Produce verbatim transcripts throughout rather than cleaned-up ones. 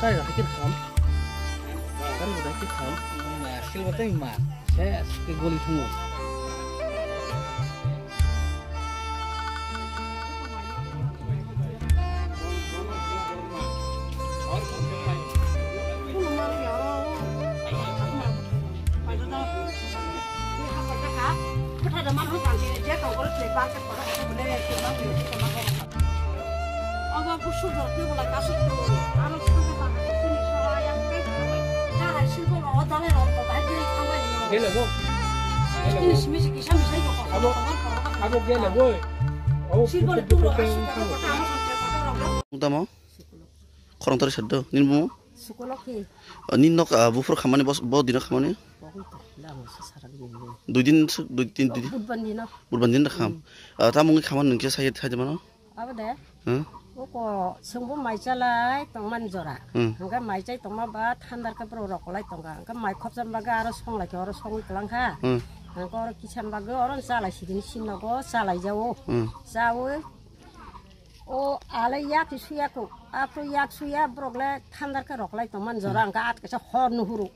Kai ga hakir kham. Kai ga hakir kham. Silba tei ma. Se ke goli thungo. Gele bo. Abo, abo gele bo. Abo. Tamo? Khorang tari saddo. Nin bumo? Sukolok hi. Nin nok, ah, buphur khamani bos, bo dino khamani? Bo hoi to, da mo se sara dini. Dui din suk, dui din, dui din. Budban dino. Budban din da kham. Hmm. Ah, tamo ngi khamani nungke sai, sai de mano? Abo de. Hmm? Uko sungbo mai chalai tongmani jora. Hmm. Hingke mai chai tongma ba thandar ke bro rok kolai tongka. Hingke mai khopjam baga aro songlai ke oro songwi tlang kha. Hmm. Hingke oro kisan baga oro chalai sidini sin nogo chalai jao. Hmm. Chawi. O ale yak suya ko. Ato yak suya borok le thandar ke rok lai tongman jora hingke at kaisa hor nuhuru.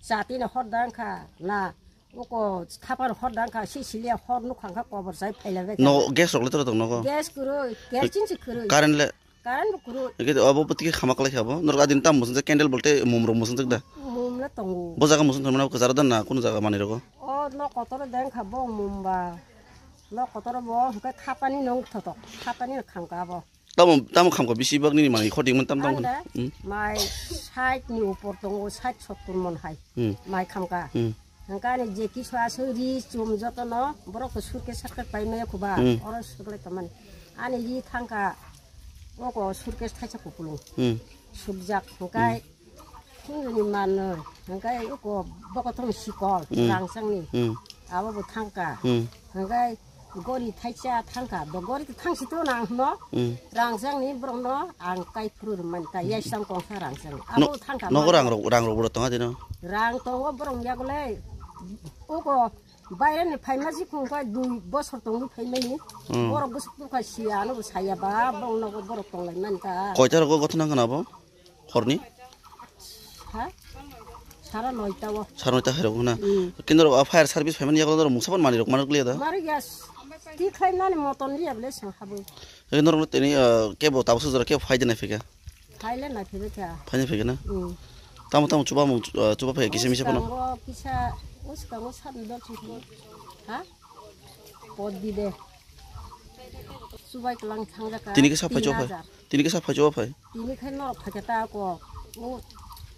Chati no hor dang kha na. Uko khapar hor dang kha si siliya hor nuk khang kha kobor sai phaila bai. No gas rok le tora tong nogo. Gas kurui, gas chin si kurui. Current le. Current bo kurui. Eke abo botike khama kalai kha bo. Norok adin tam musung candle bolte mum rok musung da. Mum le tongo. Bo jaga musung thangmani ko jara dan na kono jaga mani rogo. O no kotor dang kha bo mum ba. Nok kotor bo hwnkhe khapani nong thotok, khapani khamka abo. Tamo, tamo khamka bisi bak nini manwi khotik man tam tam. Ande, hmm, mai sait ni upor tongo, sait sottor mon hai. Hmm. Mai khamka. Hmm. Hwnkhe ani je kisu aswk ri chum jotono borok to suitcase satka pai maya khuba. Hmm. Oro suklai tongmani. Ani ri thangka oko suitcase thaisa kupulung. Hmm. Sukjak hwnkhe. Hmm. Phunjoni manwi, hwnkhe uko bokothong sikol, hmm, rangchangni. Hmm. Abo bo thangka. Hmm. Hwnkhe gori thaisa thangka, bo gori to thangsi to nang hwno. Hmm. Rangchangni borokno ang kai phuru rwmani ta, hmm, yaisang kongsa rangchang. No-, abo thangka nogo mano. Rang rok, rang rok boro tonga dino. Rang tongo borok yago le. Uko baireni phaima jikhung khe dui bosor tongwi phaimani. Hmm. Borok bwswk tongkha siya, ano bo saya ba, borok nogo borok tonglaimani ta. Koita rogo gothona khna bo? Horni? Ha? Sara noita o. Sara noita hai rok na. Hmm. Kintu rok fire service phaimani yago norok mungsa ban mani rok manok liya da. Mari gas. Ti khlai nani moton liya bele sang habu. Norok tini, ah, kebo tabuk sujara kebo phai de nai phika. Phai le nai phika kha. Phai nai phika na. Hmm. Tamo tamo chuba mung, ah, chuba phai kisa misa phano. Uskango kisa, uskango sat dol singko. Ha? Pod di de. Chubai klang thang jaka. Tini kisa phai chuba phai. Tin hajar. Tini kisa phai chuba phai. Tini khai norok phaikha ta ko. O,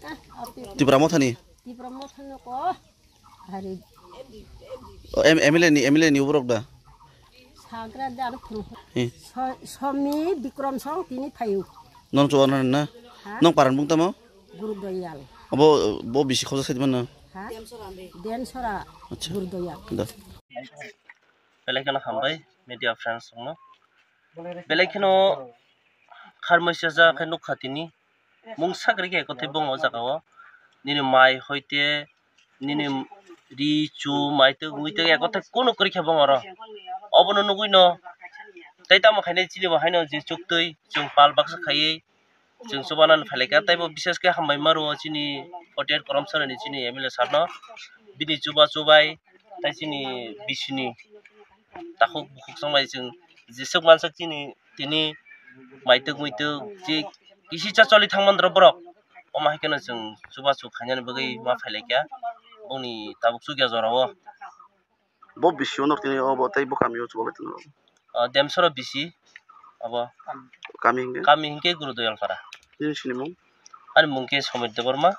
ah, api. Tipra Mothani? Tipra Mothani ko. Hari. O, M-, M L A ni, M L A ni uborok da? Sagra da ano phuru. He. So-, Somi Bikrom song tini phayu. Non chuba non na? Ha? Nong paran bung tamo? Guru Doyal. Abo, bo bisi khoja sai mano? Ha? Densora. Acha. Guru Doyal. Da. Belai kheno hambai media friends rokno. Belai kheno kharmai chaja khe nukha tini. Mung sak rikhe ekotwi bong o jaga o. Nini mai hoite, nini ri chu, mai twi, mui twi ekotwi kunu kwrwi khe bong oro. Obono nugwi no. Tai tamo khainai chini bo haino je chuktwi, chwng pal baksa khaiwi. Chwng chubanani phailai kha, taibo bises khe hambai ma rwo chini forty eight Korom Sorani chini M L A sir no. Bini chuba chubai, tai chini bisini takhuk bukhuk chwng bai chwng jeswk mansak chini tini maitwk muitwk je kisi cha choli thang mandro borok. Omo hai kheno chwng chubachu khainani bagwi ma phailai kha boni tabuk chukya jorao. Bo bisio nok tini obo tei bo kamio chubabai tongno. Ah, Demsora bisi abo. Kami hingke? Kami hingke Guru Doyal Para. Nini sinimung? Ani mung khe Somir Debbarma.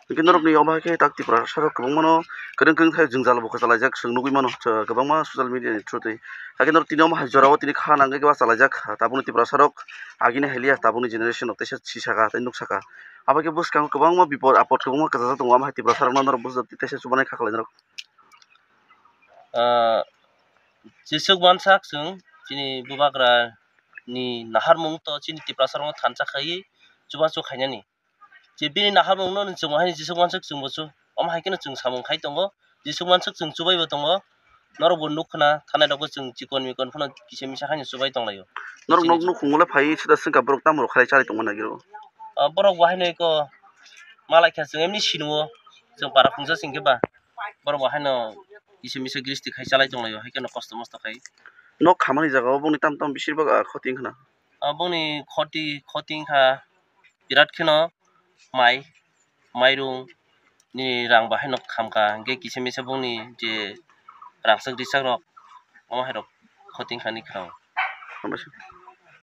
Hingke norokni omo hai khe tak Tiprasa rok kwbangmano kwrwng kwrwng khe jwngjal bo kwchalaijak chwng nugwi mano, kwbangma social media ni through twi. Hakhe norok tini omo hai jorao tini kha nangwi kwbang chalaijak, tabukni Tiprasa rok agini haliya tabukni generation rok teisa sisaka tei nuksaka. Abo khe bwskango kwbangma bipod apod kwbangma kwchajak tongo, omo hai Tiprasa rokno norok bwsajak teisa chubanai kha khlai norok. Ah, jeswk mansak chwng chini bubagra ni naharmung to chini Tiprasa rokno thansa khai chubachu khainani. Je bini naharmung no chwng hai jeswk mansak chwng bo chu. Omo hai kheno chwng samung khai tongo. Jeswk mansak chwng chubai bo tongo. Norok bo nuk khna thanai rok bo chwng chikon mikon phano kisa misa haino chubai tong laio. Norok nok nukhung le phai sida swngkha borok tamo rok khlai chari tongma nagiro. Ah, borok bo haino eko malai kha chwng emni sinuo, chwng para phungsa sing khe ba borok bo haino kisa misa gristi khai chalai tonglaio, hai kheno kosto mosto khai. Nok khamani jagao bongni tam tam bisir bak, ah, khoti wngkha na? Ah, bongni khoti, khoti wngkha birat kheno mai, mairung ni rang bahai no khamkha, hingke kisa misa bongni je rangchak richak rok omo hai rok khoti wngkha ni khwrang. Hambaisa.